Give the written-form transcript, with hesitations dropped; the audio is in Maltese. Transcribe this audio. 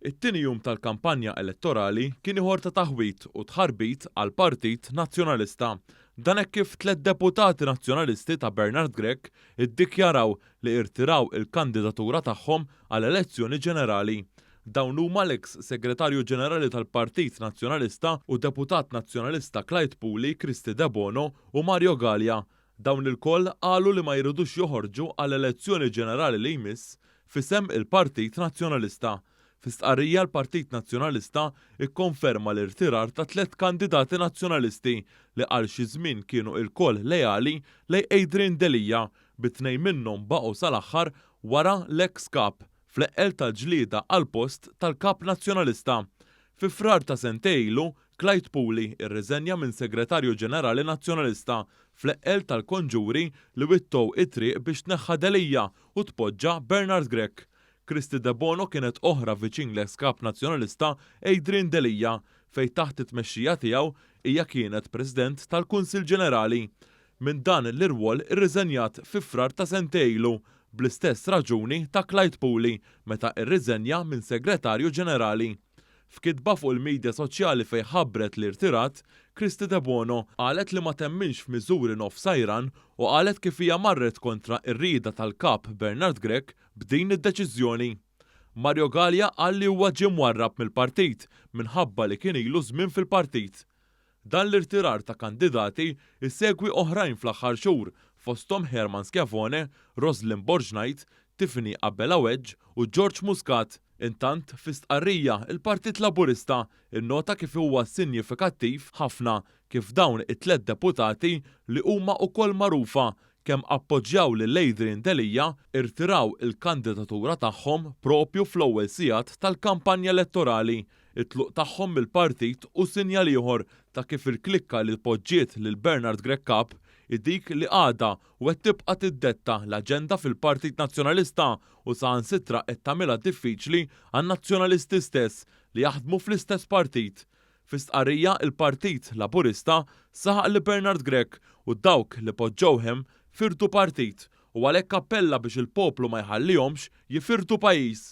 It-tieni jum tal-kampanja elettorali kien ieħor ta' taħwid u tħarbit għall-Partit Nazzjonalista. Dan hekk kif tliet deputati Nazzjonalisti ta' Bernard Grech iddikjaraw li irtiraw il-kandidatura tagħhom għall-elezzjoni ġenerali. Dawn huma l-eks Segretarju Ġenerali tal-Partit Nazzjonalista u Deputat Nazzjonalista Clyde Puli, Kristy Debono u Mario Galea. Dawn ilkoll qalu li ma jridux joħorġu għall-elezzjoni ġenerali li jmiss f'isem il-Partit Nazzjonalista. Fi stqarrija l-Partit Nazzjonalista kkonferma l-irtirar ta' tlett kandidati Nazzjonalisti li għal xi żmien kienu ilkoll leali lejn Adrian Delia, bi tnejn minnhom baqgħu sal-aħħar wara l-eks Kap fl-eqqel tal-ġlieda għall-post tal-Kap Nazzjonalista. Fi Frar ta' sentejn ilu, Clyde Puli rriżenja minn Segretarju Ġenerali Nazzjonalista fl-eqqel tal-konġuri li wittow it-triq biex tneħħa Delia u tpoġġa Bernard Grech. Kristy Debono kienet oħra viċin l-eks Kap Nazzjonalista Adrian Delia fejn taħt it-tmexxija tiegħu hija kienet President tal-Kunsill Ġenerali. Minn dan l-irwol irriżenjat fi Frar ta' sentejn ilu bl-istess raġuni ta' Clyde Puli meta rriżenja minn Segretarju Ġenerali. F'kitba fuq il-midja soċjali fejn ħabbret li rtirat, Kristy Debono qalet li ma temminx f'miżuri nofs sajran u qalet kif hija marret kontra r-rieda tal-Kap Bernard Grech b'din id-deċiżjoni. Mario Galea qal li huwa ġie mwarrab mill-partit minħabba li kien ilu żmien fil-partit. Dan l-irtirar ta' kandidati jsegwi oħrajn fl-aħħar xhur, fosthom Hermann Schiavone, Roslyn Borg Knight, Tiffany Abela Wedge u George Muscat. Intant, fi stqarrija, il-Partit Laburista nnota kif huwa sinjifikattiv ħafna kif dawn it-tlett deputati li huma ukoll magħrufa kemm appoġġjaw lil Adrian Delia irtiraw il-kandidatura tagħhom proprju fl-ewwel sigħat tal-kampanja elettorali. It-tluq tagħhom mill-partit hu sinjal ieħor ta' kif il-klikka li poġġiet lil Bernard Grech Kap hi dik li għadha u qed tibqa' tiddetta l-aġenda fil-Partit Nazzjonalista u saħansitra qed tagħmilha diffiċli għan-Nazzjonalisti stess li jaħdmu fl-istess partit. Fi stqarrija, il-Partit Laburista saħaq li Bernard Grech u dawk li poġġewh hemm firdu partit u għalhekk appella biex il-poplu ma jħallihomx jifirdu pajjiż.